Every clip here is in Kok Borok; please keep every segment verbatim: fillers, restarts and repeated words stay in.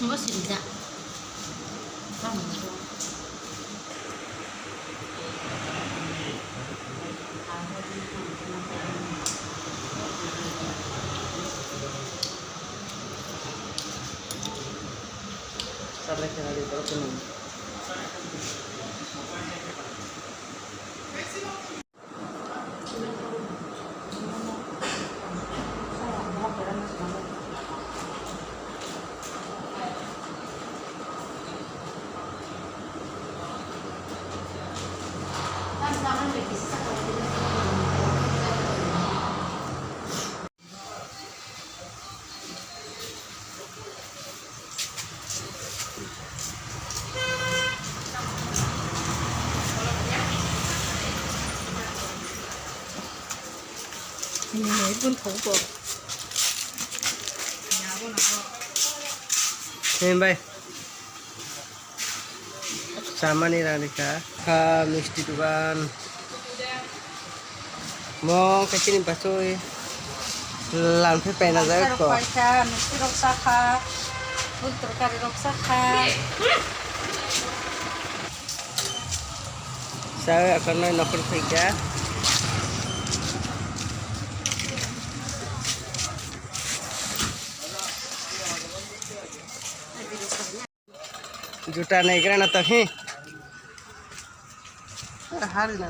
Bo sirijak. Hei bai. Chamani rani kha. Kha misti dukan. Mo kachini bachoi. Lamphai paina jai ko. Paisa, misti rok sakha. Bul torkari rok sakha. Sa akan noi nokol phaikha. Juta naigra na tokhi. Hari na.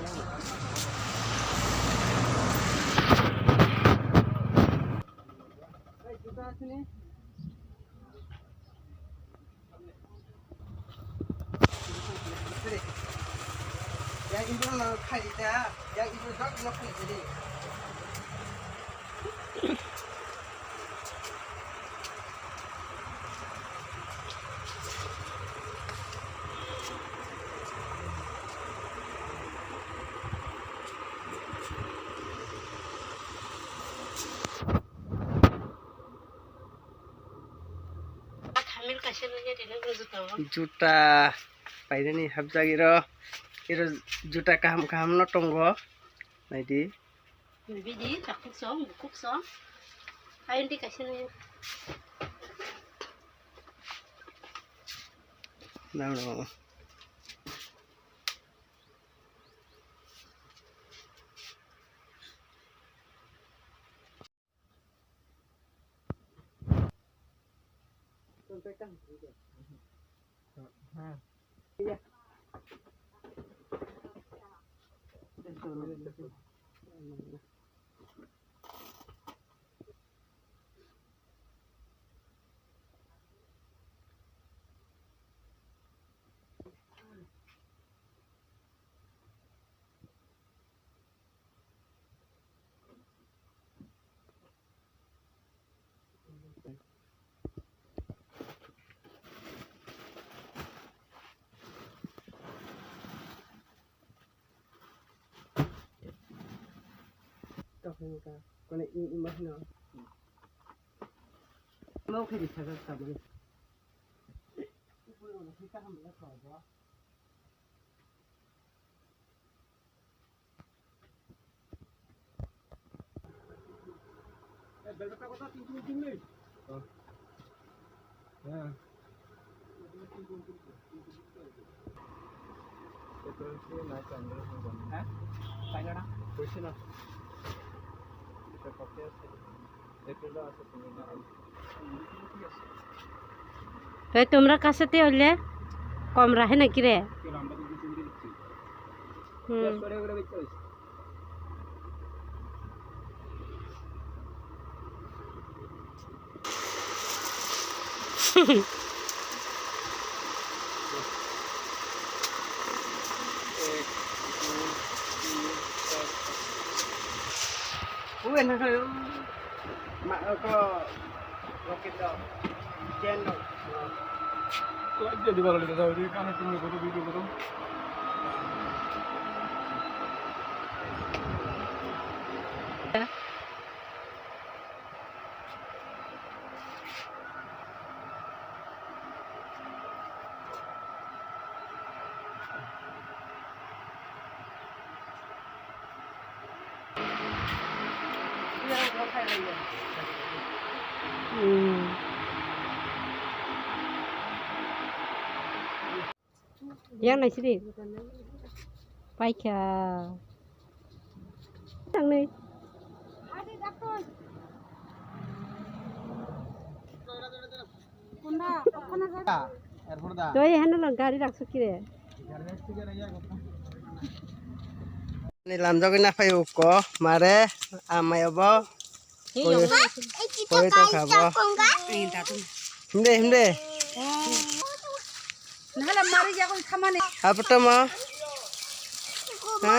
Juta painani hapjak iro, iro juta kaham kaham no tongo, naidi. Bidi takhuk song, bukhuk song. Ayun di kaisa nai. Nang no. Tokengka, kone i, i mahino. Mau khe di saga kamani. Upul ulo khe kaham le kho bo. Te tumra kasete hoile kom rahe na kire? Hmm. Uwe na kayo. Ma ko rocket do. Jen do. Ko aja di balo le da ri kane tum ko video ko. Hmm. Yang nai sidi. Paikha. Yang nai. Toi hano lang gari rak sukire. Ni lamjagwi naphai uko mare amai obo. Koi tongkha bo. Himde himde. Nahala mari jago khamani. Apa tamo? Ha?